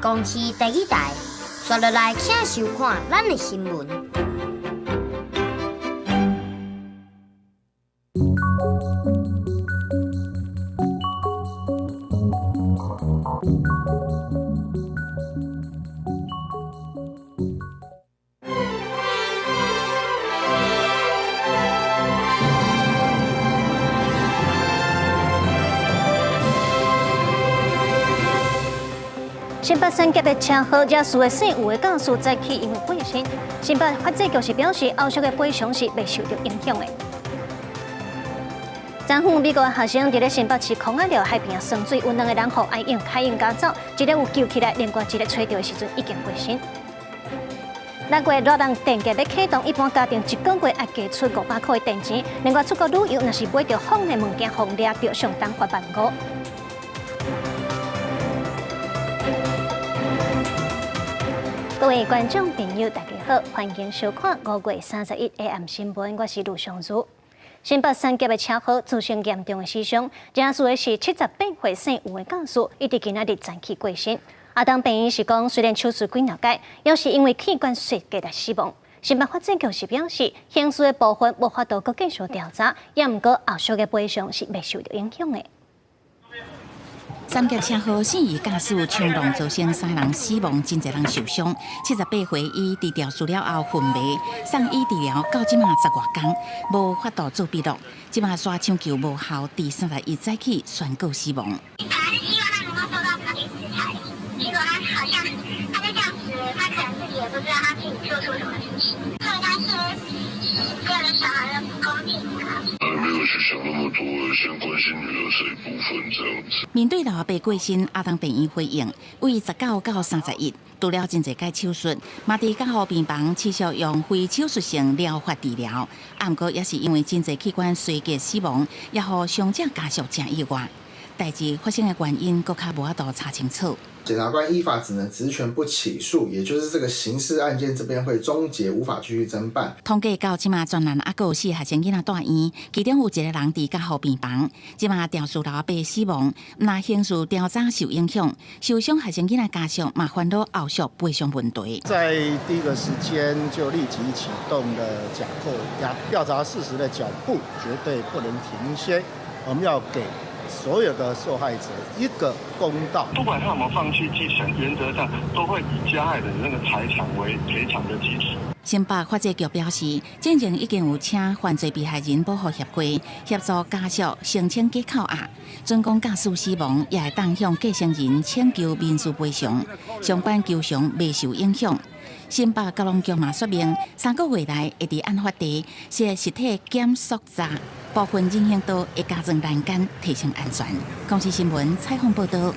公視第一台。紲落來，請收看咱的新聞。新北三峡的車禍，肇事的姓吳的駕駛早起因為過身。新北發展局是表示，後續的賠償是袂受著影響的。昨昏，美國學生佇咧新北市空仔寮海邊耍水，有兩個人予海湧捲走，一個有救起來，另外一個揣著的時陣已經過身。六月熱人電價欲啟動，一般家庭一個月愛加出500塊的電錢。另外出國旅遊，若是買著仿的物件，予掠著相當罰15,000。各位觀眾朋友，大家好，歡迎收看5月31 AM 新聞，我是盧尚如。新北三峽的車禍造成嚴重的死傷，肇事的是78歲姓吳的駕駛，伊佇今仔日早起過身。阿東病院是講，雖然手術幾若擺，也是因為氣管衰竭來死亡。新北發展局是表示，刑事的部分無法度閣繼續調查，也毋過後續的賠償是袂受著影響的。三峽車禍，姓余駕駛衝浪造成三人死亡，真濟人受傷。78歲伊治療術了後昏迷，送醫治療到這馬十外工，無法度做筆錄。這馬煞搶救無效，佇31早起宣告死亡。還是希望他能夠受到法律制裁。結果他好像他就這樣子，他可能自己也不知道他自己做出什麼事情，對那些死掉的小孩的不公平啊！還沒有去想那麼多，先關心女兒這一部分這樣子。面對老阿伯過身，阿東病院回應，為19到31，做了真濟擺手術，嘛佇加護病房持續用非手術性療法治療。啊，毋過也是因為真濟器官衰竭死亡，也予傷者家屬誠意外。代誌發生的原因，閣較無法度查清楚。檢察官依法只能職權不起訴，也就是這個刑事案件這邊會終結，無法繼續偵辦。統計到這馬，全南猶閣有四學生囡仔蹛院，其中有一個人佇加護病房。這馬肇事老阿伯死亡，毋但刑事調查受影響，受傷學生囡仔家屬嘛煩惱後續賠償問題。在第一個時間就立即啟動了檢控，調查事實的腳步絕對不能停歇。我們要給所有的受害者一個公道。不管他有沒有放棄繼承，原則上都會以加害人那個財產為賠償的基礎。新北法制局表示，進前已經有請犯罪被害人保護協會協助家屬申請假扣押，準講駕駛死亡也會當向繼承人請求民事賠償，相關求償袂受影響。新北交通局嘛說明，3個月內會佇案發地設實體檢索閘，部分人行道會加裝欄杆，提升安全。公視新聞採訪報導。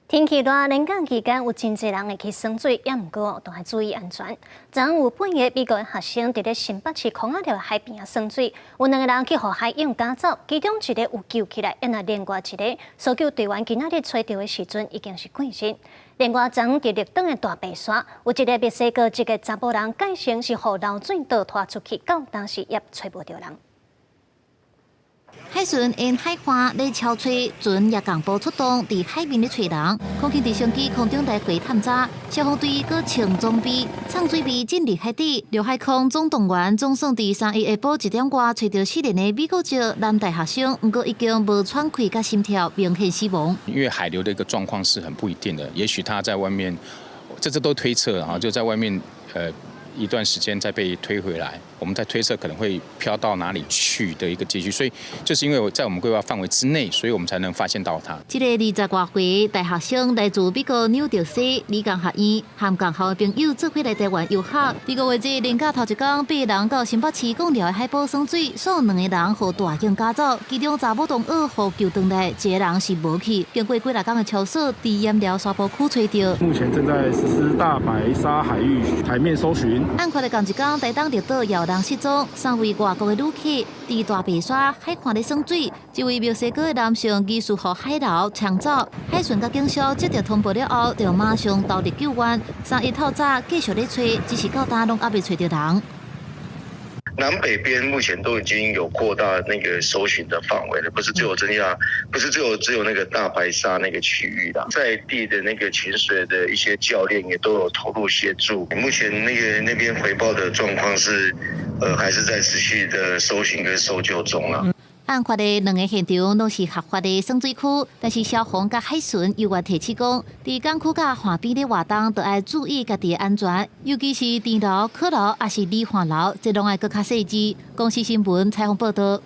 天氣熱，連假期間有真濟人會去耍水，也毋過都愛注意安全。昨昏有八個美國學生佇咧新北市空仔寮海邊耍水，有兩個人去予海湧捲走，其中一個有救起來，但另外一個搜救隊員今仔日揣著的時陣已經是過身。另外，昨昏佇綠島的大白沙，有一個墨西哥籍的查埔人，改成是予流水倒拖出去，到當時也揣無著人。海巡沿海岸咧敲揣，船也共步出動，佇海面咧揣人。空軍直升機空中來回探查，消防隊閣穿裝備，送水備進入海底。陸海空總動員總算佇31下晡1點外揣著四年的美國籍男大學生，毋過已經無喘氣佮心跳，明顯死亡。因為海流的一個狀況是很不一定的，也許他在外面，這都推測啊，就在外面，一段時間再被推回來，我們在推測可能會飄到哪裡去的一個結局，所以就是因為在我們規劃範圍之內，所以我們才能發現到它。這個20外歲大學生來自美國紐澤西理工學院，和仝校的朋友做伙來台灣遊學。這個月這連假頭一工，八人到新北市貢寮的海埔耍水，煞兩個人予大湧捲走，其中查某同學予救回來，一個人是無去。經過幾若工的搜索，佇鹽寮沙埔區揣著。目前正在實施大白鯊海域海面搜尋。案發的仝一工，台東綠島也有人失蹤，三位外國的旅客佇大白鯊海岸咧耍水，一位墨西哥的男性疑似予海流沖走，海巡佮警消接著通報了後，就馬上投入救援。31透早繼續咧揣，只是到今攏猶未揣著人。那南北邊目前都已經有擴大那個搜尋的範圍了，不是只有增加，不是只有那個大白鯊那個區域啦，在地的那個潛水的一些教練也都有投入協助。目前那個那邊回報的狀況是，還是在持續的搜尋跟搜救中啦。案發的兩个現場攏是合法的深水區，但是消防佮海巡猶原提醒講，佇港區佮岸邊咧活動，著愛注意家己的安全，尤其是甜樓、閣樓抑是離岸流，這攏愛閣較細緻。公視新聞採訪報道。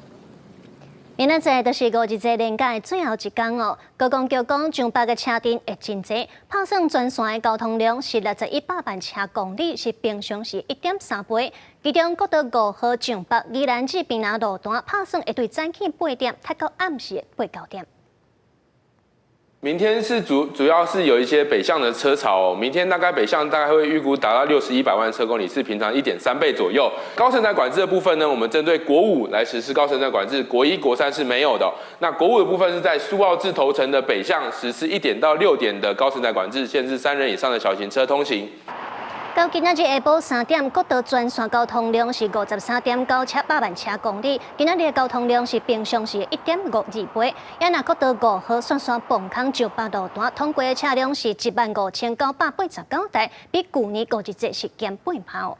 明仔載就是五日節連假的最後一工哦。觀光局講，上北的車陣會真濟，拍算全線的交通量是61百萬車公里，是平常時1.3倍。其中，國道5號上北宜蘭至屏南路段，拍算會對早起8點，塞到暗時的8、9點。明天是主要是有一些北向的車潮哦，明天大概北向大概會預估達到61百萬車公里，是平常1.3倍左右。高乘載管制的部分呢，我們針對國五來實施高乘載管制，國一、國三是沒有的。那國五的部分是在蘇澳至頭城的北向實施1點到6點的高乘載管制，限制3人以上的小型車通行。到今仔日下晡3點，國道全線交通量是53.97百萬車公里。今仔日的交通量是平常時1.52倍。也若國道5號雪山磅空上北路段，通過的車輛是15,989台，比舊年五日節是減8趴。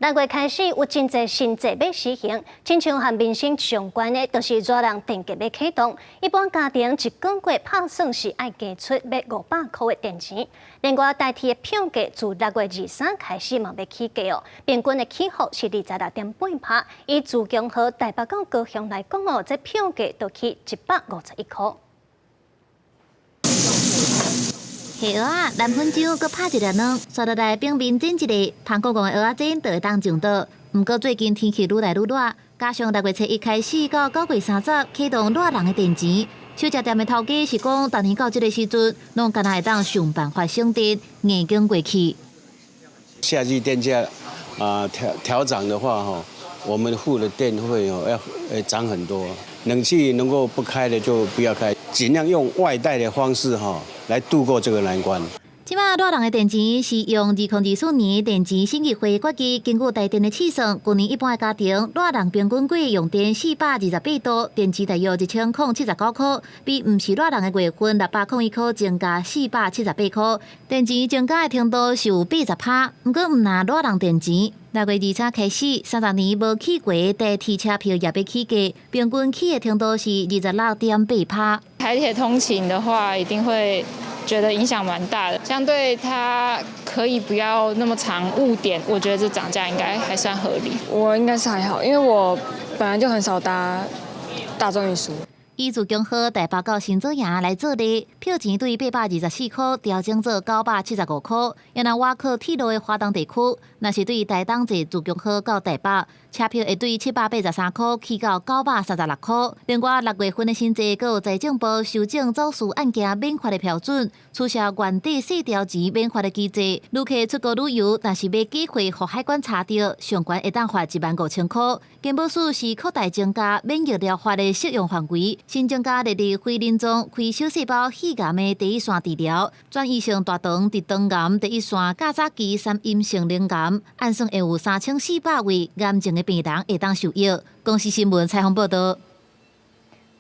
6月開始有真濟新制欲實行，親像和民生相關的，就是熱人電價欲啟動。一般家庭一個月拍算是愛加出欲500箍的電錢。另外，台鐵的票價自6月23開始嘛欲起價哦，平均的起幅是26.8趴。以自強號台北到高雄來講哦，這票價就起151箍。下蚵仔、藍粉漿，閣拍一粒卵，刷落來冰面煎一下，芳公公的蚵仔煎就會當上桌。毋過最近天氣愈來愈熱，加上6月初一開始到9月30啟動熱人的電錢，小食店的頭家是講，逐年到這个時陣，攏敢若會當想辦法省電，硬撐過去。夏季電價啊調漲的話，哈，我們付的電費哦要漲很多。冷氣能夠不開的就不要開，盡量用外帶的方式哈來度過這個難關。這擺熱人的電錢是用2024年電錢審議會決議，根據台電的試算，舊年一般的家庭熱人平均月用電428度，電池大約1079箍，比毋是熱人的月份601箍增加478箍，電錢增加的程度是有80趴。毋過毋若熱人電錢，6月23開始，30年無起過台鐵車票也欲起價，平均起的程度是26.8趴。台鐵通勤的話，一定會覺得影響蠻大的，相對它可以不要那麼常誤點，我覺得這漲價應該還算合理。我應該是還好，因為我本來就很少搭大眾運輸。以自強號台北到新左營來做例，票錢對824箍調整做975箍。也若倚靠鐵路的華東地區，若是對台東坐自強號到台北，車票會對783箍起到936箍。另外，6月份的新制，閣有財政部修正走私案件免罰的標準，取消原底細條錢免罰的機制。旅客出國旅遊，若是買假貨予海關查著，上懸會當罰15,000箍。健保署是擴大增加免疫療法的適用範圍。新增加列入非鱗狀非小細胞肺癌的第一線治療，轉移性大腸直腸癌第一線較早期三陰性鳞癌，按算會有3400位癌症的病人會當受益。公視新聞採訪報道。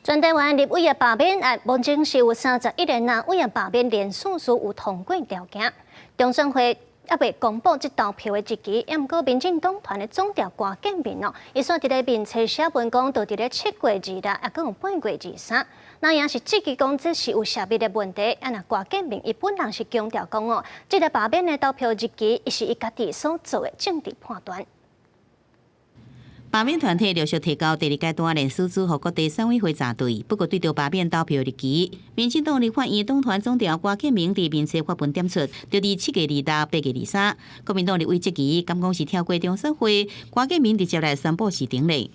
全台灣立委的罷免案，目前是有31个人委的罷免連署書有通過條件。中選會猶未公布這投票的日期，毋過民進黨團的總召郭建民哦，伊煞佇咧面冊寫文講，就佇咧7月26，抑閣有8月23，那也是質疑講這是有泄密的問題。啊，若郭建民伊本人是強調講哦，這个罷免的投票日期，伊是伊家己所做的政治判斷。罷免團體陸續提交第二階段連署書予各地選委會查對，不過對著罷免投票日期，民進黨立法院黨團總召郭建民佇面冊發文點出，就佇7月26、8月23，國民黨立委質疑，敢講是跳過中選會，郭建民直接來宣布時程咧。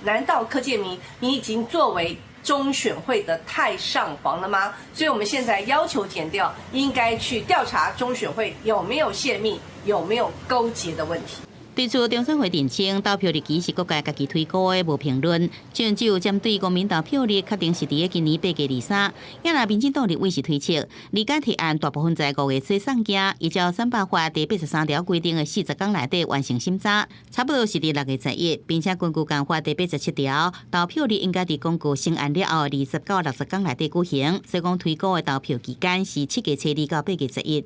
難道柯建銘你已經作為中選會的太上皇了嗎？所以我們現在要求檢調應該去調查中選會有沒有洩密、有沒有勾結的問題。對此，中選會澄清，投票日期是各界家己推估的，無評論。只有針對公民投票日確定是佇咧今年8月23。也若民進黨立委是推測，擬改提案大部分在5月初送件，依照選罷法第83條規定的40天內底完成審查，差不多是佇6月11，並且根據憲法第87條，投票日應該佇公告成案了後20到60天內底舉行，所以講推估的投票期間是7月初2到8月11。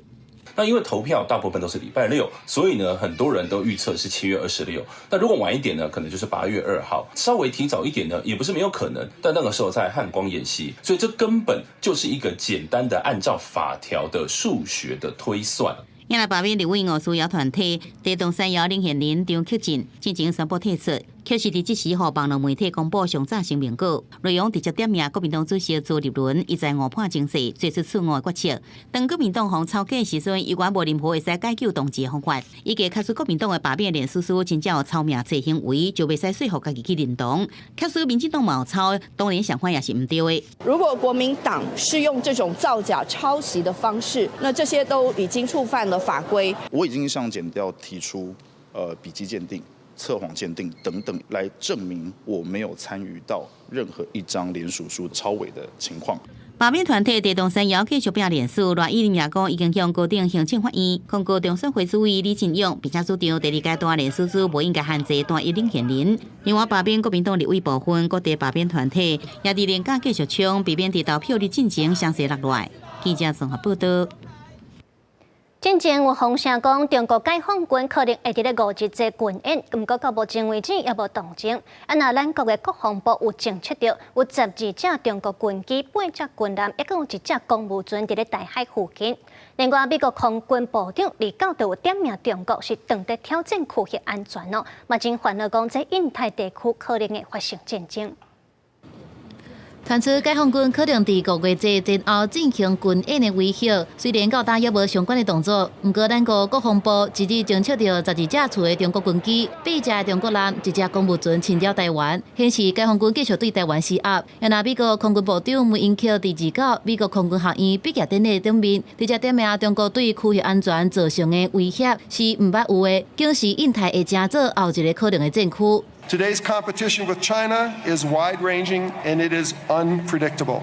那因為投票大部分都是禮拜六，所以呢，很多人都預測是7月26。那如果晚一點呢，可能就是8月2號。稍微提早一點呢，也不是沒有可能。但那個時候在漢光演習，所以這根本就是一個簡單的按照法條的數學的推算。也若罷免立委吳思瑤團體，地動山搖領銜人張克進進前宣布退出，卻是佇這時予網路媒體公布上早聲明稿，內容直接點名國民黨主席朱立倫，伊在誤判情勢，做出錯誤的決策。當國民黨予抄假時陣，猶原無任何會使解救同志的方法。伊家確實國民黨的罷免連署書真正有抄名冊行為，就袂使說服家己去認同。確實民進黨嘛有抄，當然想法也是毋對的。如果國民黨是用這種造假抄襲的方式，那這些都已經觸犯了法規。我已經向檢調提出，筆跡鑑定、測謊鑑定等等，來證明我沒有參與到任何一張聯署書抄偽的情況。罷免團體地動山搖繼續拼連署，賴以林也講已經向高等行政法院控告中選會主委李進勇，並且主張第二階段連署書無應該限制單一領銜人。另外，罷免國民黨立委部分，各地罷免團體也佇連假繼續衝，避免佇投票日進前聲勢落來。記者綜合報道。進前有風聲講，中國解放軍可能會佇咧五日節軍演，毋過到目前為止猶無動靜。啊，若咱國的國防部有偵測著有12隻中國軍機、八隻軍艦，抑閣有一隻公務船佇咧台海附近。另外，美國空軍部長二九就有點名中國是當咧挑戰區域安全哦，嘛真煩惱講這印太地區可能會發生戰爭。傳出解放軍可能佇五月節前後進行軍演的威脅，雖然到今猶無相關的動作，毋過咱國國防部一日偵測著12隻次的中國軍機、八隻中國艦、一隻公務船侵擾台灣，顯示解放軍繼續對台灣施壓。若美國空軍部長梅英克佇二九美國空軍學院畢業典禮頂面，直接點名中國對區域安全造成的威脅是毋捌有的，警示印太會成做後一個可能的戰區。 Today's competition with China is wide-ranging and it is unpredictable.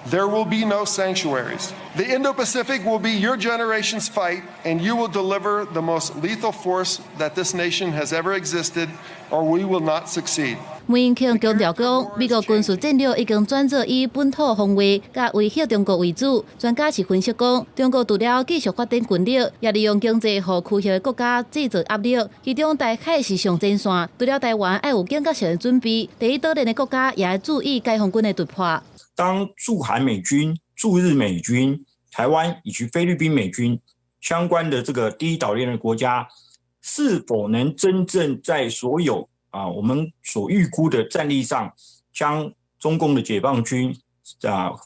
There will be no sanctuaries. The Indo-Pacific will be your generation's fight, and you will deliver the most lethal force that this nation has ever existed, or we will not succeed. 梅英克強調講，美國軍事戰略已經轉做以本土防衛佮威脅中國為主。專家是分析講，中國除了繼續發展軍力，也利用經濟予區域的國家製造壓力。其中台海是上前線，除了台灣愛有警覺性的準備，第一島鏈的國家也愛注意解放軍的突破。當駐韓美軍、駐日美軍、台灣以及菲律賓美軍相關的這個第一島鏈的國家，是否能真正在所有我們所預估的戰力上，將中共的解放軍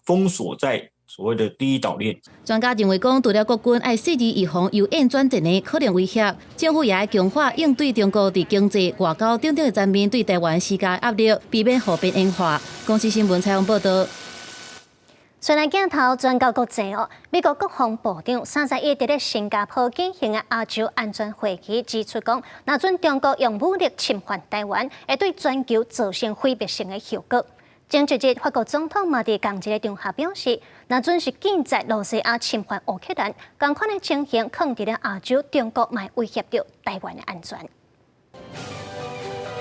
封鎖在所謂的第一島鏈。專家認為講，除了國軍愛細緻預防由演轉戰的可能威脅，政府也愛強化應對中國佇經濟、外交等等的層面對台灣施加壓力，避免予邊緣化。公視新聞採訪報道。雖然鏡頭轉到國際哦，美國國防部長31佇咧新加坡舉行的亞洲安全會議指出講，若準中國用武力侵犯台灣，會對全球造成毀滅性的後果。前一日，法國總統嘛佇仝一个場合表示，若準是見在羅西亞侵犯烏克蘭，仝款的情形可能佇咧亞洲，中國嘛會威脅著台灣的安全。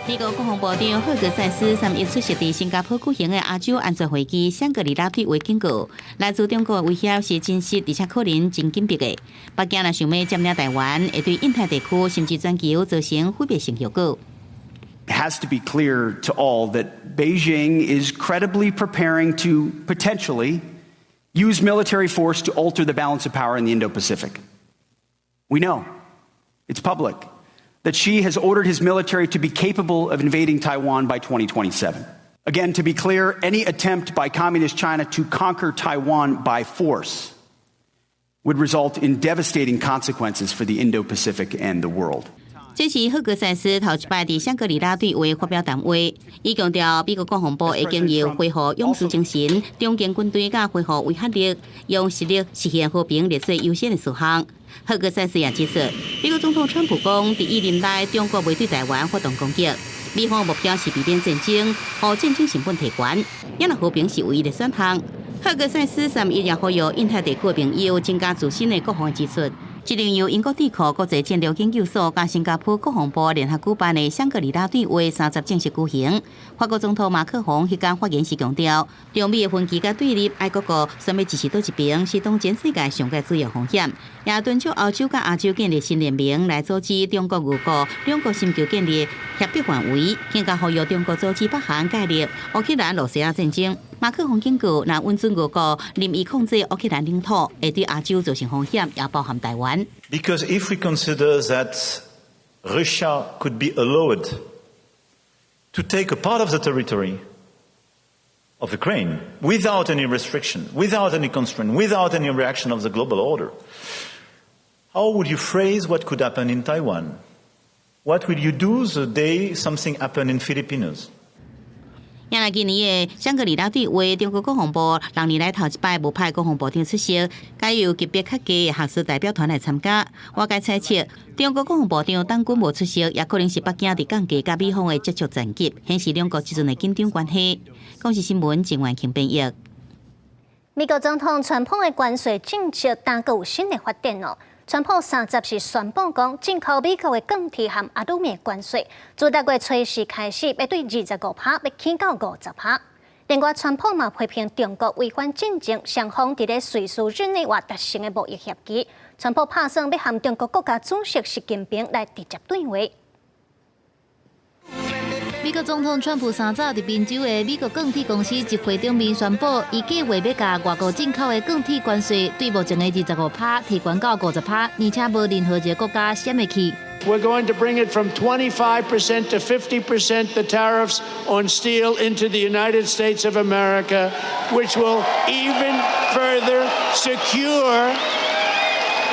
美國國防部長赫格塞斯31出席佇新加坡舉行的亞洲安全會議香格里拉對話警告，來自中國的威脅是真實，而且可能真緊迫的。北京若想欲佔領台灣，會對印太地區甚至全球造成毀滅性後果。 It has to be clear to all that Beijing is credibly preparing to potentially use military force to alter the balance of power in the Indo-Pacific. We know, it's public, that Xi has ordered his military to be capable of invading Taiwan by 2027. Again, to be clear, any attempt by Communist China to conquer Taiwan by force would result in devastating consequences for the Indo-Pacific and the world. 這是赫格塞斯頭一擺佇香格里拉對外發表談話，伊強調美國國防部會經由恢復勇士精神、重建軍隊佮恢復威嚇力，用實力實現和平歷史優先的事項。赫格塞斯也指出，美國總統川普講，佇意任內中國袂對台灣發動攻擊，美方目標是避免戰爭，予戰爭成本提懸，也若和平是唯一的選項。赫格塞斯31也呼籲印太地區的朋友增加自身的國防支出。這場由英國智庫國際戰略研究所佮新加坡國防部聯合舉辦的香格里拉對話三十正式舉行。法國總統馬克宏彼工發言時強調，中美的分歧佮對立，愛各國選欲支持佗一邊，是當前世界上蓋主要風險。也敦促歐洲佮亞洲建立新聯盟，來阻止中國、俄國兩國尋求建立協力範圍，更加呼籲中國阻止北韓介入烏克蘭、羅西亞戰爭。馬克宏警告，若允准俄國任意控制烏克蘭領土，會對亞洲造成風險，也包含台灣。 Because if we consider that Russia could be allowed to take a part of the territory of Ukraine without any restriction, without any constraint, without any reaction of the global order, how would you phrase what could happen in Taiwan? What will you do the day something happened in Philippines? 也來今年的香格里拉對話，中國國防部六年來頭一擺無派國防部長出席，改由級別較低的學術代表團來參加。外界猜測，中國國防部長董軍無出席，也可能是北京佇降低佮美方的接觸層級，顯示兩國之間的緊張關係。公視新聞鄭婉慶編譯。美國總統川普的關稅政策當閣有新的發展哦。川普30是宣布講，進口美國的鋼鐵和阿魯米關稅，自6月初四開始，欲對25趴，欲起到50趴。另外，川普嘛批評中國違反進前雙方佇咧瑞士日內瓦達成的貿易協議。川普拍算欲和中國國家主席習近平來直接對話。美國總統川普三早佇賓州的美國鋼鐵公司集會頂面宣布，伊計劃欲共外國進口的鋼鐵關稅對目前的25趴提懸到50趴，而且無任何一個國家閃會去。 We're going to bring it from 25% to 50% the tariffs on steel into the United States of America, which will even further secure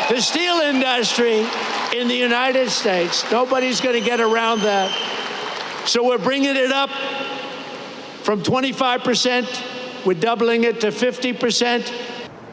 the steel industry in the United States. Nobody's going to get around that. So we're bringing it up from 25%, we're doubling it to 50%.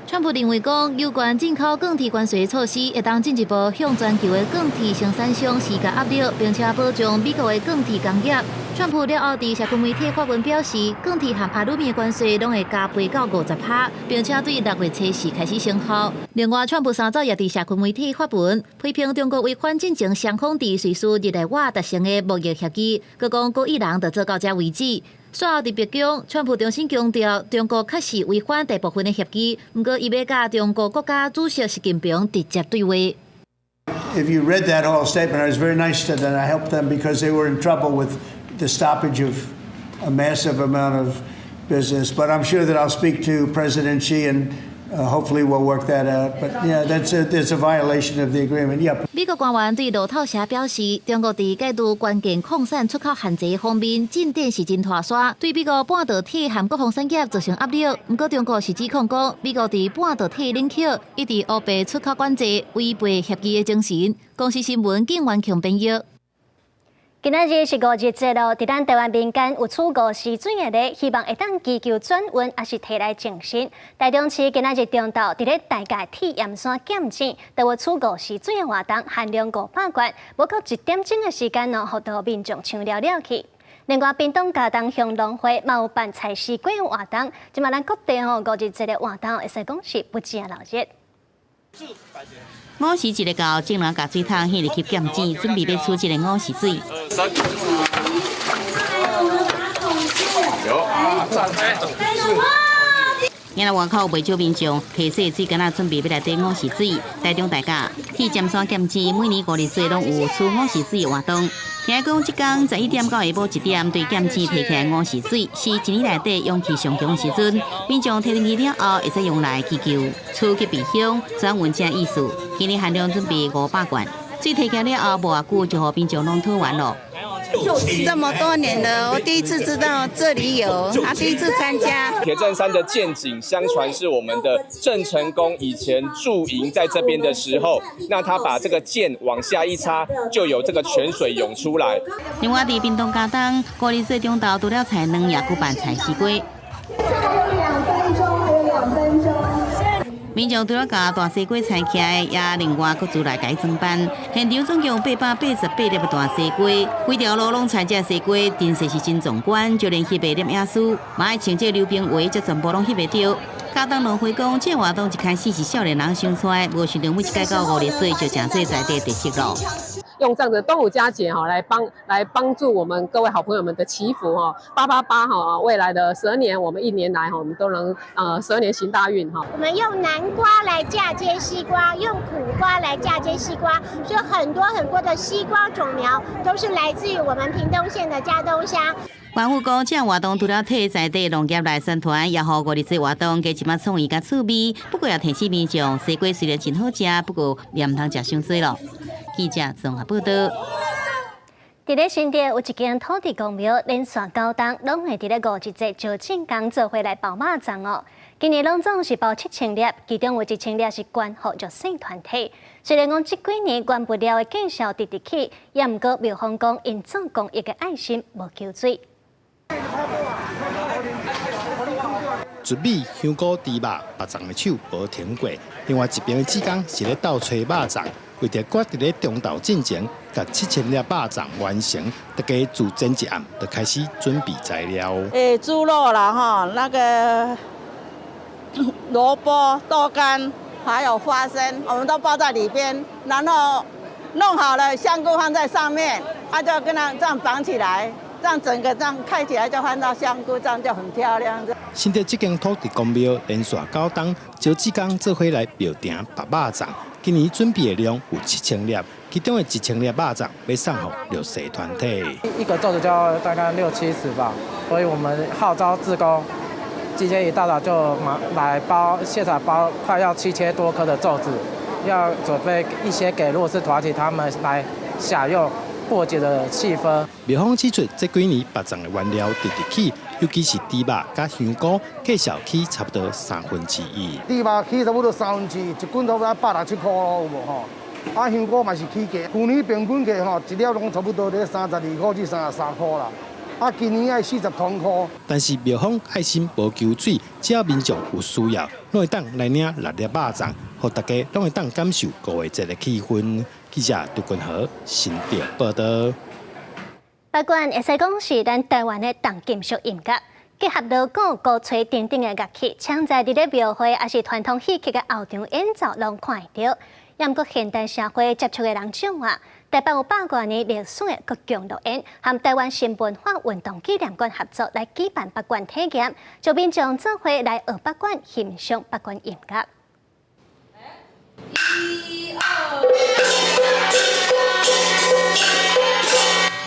川普認為講，有關進口鋼鐵關稅的措施，會當進一步向全球的鋼鐵生產商施加壓力，並且保障美國的鋼鐵工業。川普了後，佇社群媒體發文表示，鋼鐵和阿魯米的關稅攏會加倍到50趴，並且對6月初四開始生效。另外，川普三早也佇社群媒體發文，批評中國違反進前雙方佇瑞士日內瓦達成的貿易協議，閣講故意人就做到這為止。隨後佇白宮，川普重新強調，中國確實違反大部分的協議，毋過伊欲佮中國國家主席習近平直接對話。 If you read that whole statement, I was very nice to them. I helped them because they were in trouble with the stoppage of a massive amount of business. But I'm sure that I'll speak to President Xi and hopefully we'll work that out. But yeah, that's a violation of the agreement. Yeah. 美國官員對路透社表示，中國佇解除關鍵礦產出口限制方面進展是真拖捾，對美國半導體和國防產業造成壓力。毋過中國是指控講，美國佇半導體領域一直烏白出口管制，違背協議的精神。公視新聞景元強編譯。今仔日是五日節咯，佇咱台灣民間有取午時水的禮，希望會當祈求轉運，抑是提來淨身。台中市今仔日中晝佇咧大甲鐵鹽山劍井，都有取午時水的活動，限量500罐，無夠一點鐘的時間哦，予予民眾搶了了去。另外，屏東佳冬鄉農會嘛有辦菜絲粿的活動，這馬咱各地吼五日節的活動，會使講是不止熱鬧。午時一个到，眾人共水桶獻入去劍井，準備欲取這个午時水。三。有。今日外口袂少民眾提細水粿仔，準備欲來綴午時水。台中大甲鐵尖山劍井，每年五日節攏有取午時水的活動。聽講，這工11點到下晡1點，對劍井提起來午時水，是一年內底勇氣上強的時陣。民眾提入去了後，會使用來祈求趨吉避凶、轉運這意思。今年限量準備500罐，水提起來了後，無偌久就予民眾攏討完咯。這麼多年了，我第一次知道這裡有，他第一次參加。鐵鎮山的建景，相傳是我們的鄭成功以前駐營在這邊的時候，那他把這個劍往下一插，就有這個泉水湧出來。另外，佇屏東佳冬，50歲中晝除了菜卵，也舉辦菜西瓜。還有2分鐘，還有2分鐘。民眾除了共大西瓜裁起來，也另外閣厝內共伊裝扮。現場總共有888粒的大西瓜，規條路攏採這西瓜，陣勢是真壯觀，就連翕的攝影師，嘛愛穿這溜冰鞋，才全部攏翕會著。佳冬農會講，這活動一開始是少年人想出來，無想著每一屆到五月節就成做在地特色咯。用這樣的端午佳節哈，來幫助我們各位好朋友們的祈福哈，888哈，未來的十二年，我們一年來哈，我們都能十二年行大運哈。我們用南瓜來嫁接西瓜，用苦瓜來嫁接西瓜，所以很多很多的西瓜種苗都是來自於我們屏東縣的佳冬鄉。官府講，這活動除了替在地農業來宣傳，也予五月節活動加一寡創意佮趣味。不過也提醒民眾，西瓜雖然真好食，不過也毋通食傷濟咯。記者綜合報導。佇咧新竹有一間土地公廟，連續九冬攏會佇咧五一節招進工做伙來包肉粽哦。今年攏總是包7000粒，其中有1000粒是捐予弱勢團體。雖然講這幾年原物料的價數直直起，也毋過廟方講𪜶做公益的愛心無搝水。糯米、香菇、豬肉，縛粽的手無停過。另外一邊的志工是咧鬥揣肉粽，為著趕佇咧中晝進前，共7000粒肉粽完成，大家自前一暗就開始準備材料。欸，豬肉啦，哈，那個蘿蔔、豆乾，還有花生，我們都包在裡邊，然後弄好了，香菇放在上面，啊，就跟它這樣綁起來。這樣整個這樣看起來就換到香菇，這樣就很漂亮。新竹這間土地公廟連續九冬，招志工做伙來廟埕縛肉粽。今年準備的量有7000粒，其中的1000粒肉粽欲送予弱勢團體。一個粽子就要大概六七十吧，所以我們號召志工，今天一大早就馬來包，現場包快要7000多顆的粽子，要準備一些給弱勢團體他們來享用過節的氣氛。廟方指出，這幾年縛粽的原料直直起，尤其是豬肉佮香菇，價數起差不多1/3。豬肉起差不多1/3，一斤差不多167塊咯，有無吼？啊，香菇嘛是起價，舊年平均價吼，一粒攏差不多咧32塊至33塊啦。啊，今年愛40通塊。但是廟方愛心無搝水，只要民眾有需要，攏會當來領6粒肉粽，予大家攏會當感受五月節的氣氛。記者杜君和新竹報導。拔管會使講是咱台灣的重金屬音樂，結合鑼鼓、鼓吹等等的樂器，常在佇咧廟會抑是傳統戲曲的後場演奏，攏看會著。也毋過現代社會接觸的人少啊。台北有百外年歷史的國強樂園，和台灣新文化運動紀念館合作來舉辦拔管體驗，就民眾做伙來學拔管，欣賞拔管音樂。一二。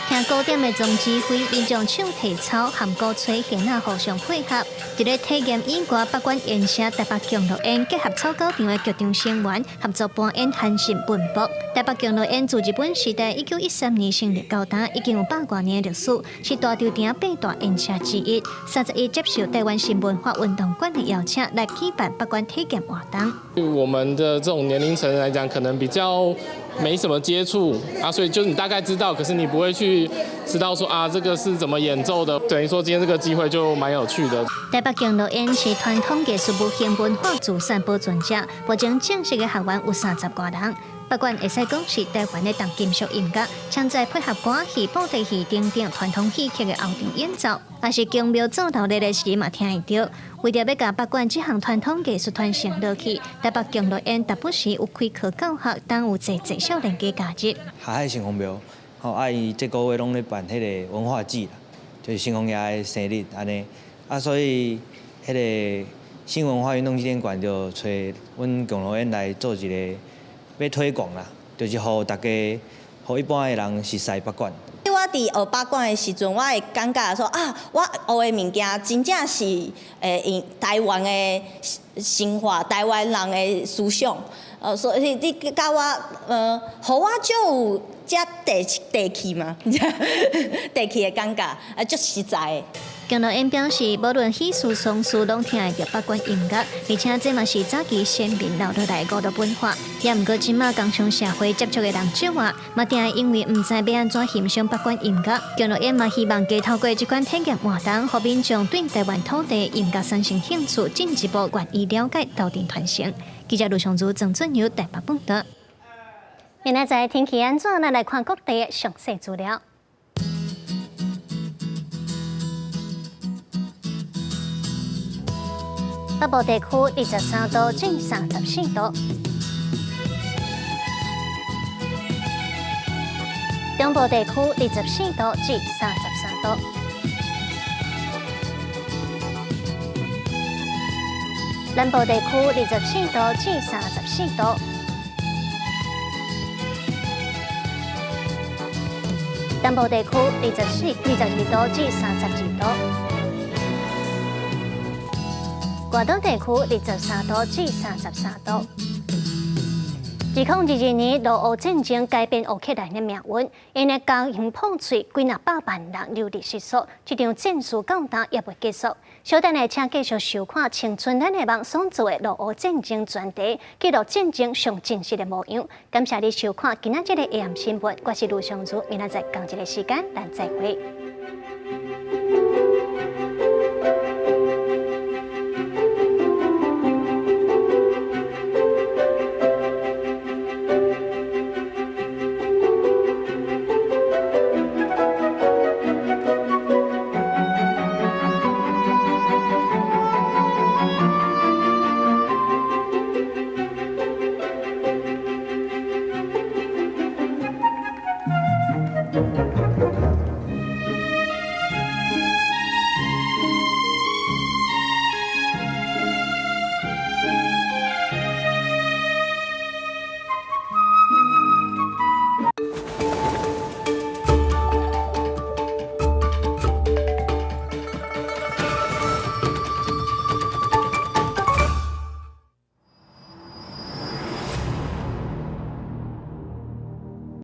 聽古典的總指揮，民眾手提草和鼓吹弦仔互相配合，佇咧體驗以外，拔管演聲台北共樂園結合草狗場的劇場成員合作搬演韓信奔卜。台北共樂園自日本時代1913年成立到今，已經有百外年的歷史，是大稻埕八大演社之一。31接受台灣新文化運動館的邀請，來舉辦拔管體驗活動。對我們的這種年齡層來講，可能比較沒什麼接觸啊，所以就是你大概知道，可是你不會去知道說啊，這個是怎麼演奏的。等於說今天這個機會就蠻有趣的。台北共樂園是傳統藝術復興文化資產保存者，目前正式的學員有30外人。拔管會使講是台灣的重金屬音樂，常在配合歌戲、布袋戲等等傳統戲曲的後場演奏，抑是宮廟做頭日的時嘛聽會著。為著欲共拔管這項傳統藝術傳承落去，台北共樂園時不時有開課教學，等有濟濟少年家加入。下海城隍廟，吼，啊，伊這個月攏咧辦彼个文化節啦，就是城隍爺的生日按呢，啊，所以彼个新文化運動紀念館就揣阮共樂園來做一個欲推廣啦，就是予大家，予一般的人熟似拔管。我佇學拔管的時陣，我會感覺說啊，我學的物件真正是欸，台灣的生活，台灣人的思想，所以你佮我，予我足有遮地地氣嘛，地氣的感覺啊，足實在的。姜樂燕表示，無論喜事喪事，攏聽會著八關音樂，而且這嘛是早期先民留落來的娛樂文化。也毋過，這馬工商社會接觸的人少啊，嘛定會因為毋知欲按怎欣賞八關音樂。姜樂燕嘛希望加透過這款體驗活動，予民眾對台灣土地音樂產生興趣，進一步願意了解鬥陣傳承。記者盧尚如、曾俊友台北報導。明仔載天氣按怎？咱來看各地的詳細資料。北部地區23度至34度，中部地區24度至33度，南部地區24度至34度，東部地區22度至32度。外島地區23度至33度。2022年俄烏戰爭改變烏克蘭的命運，𪜶的家園破碎，幾若百萬人流離失所。這場戰事到今猶未結束。小等下，請繼續收看《青春咱的夢》所做的俄烏戰爭專題，記錄戰爭上真實的模樣。感謝你收看今仔這个 AM 新聞，我是盧尚如，明仔載仝一个時間，咱再會。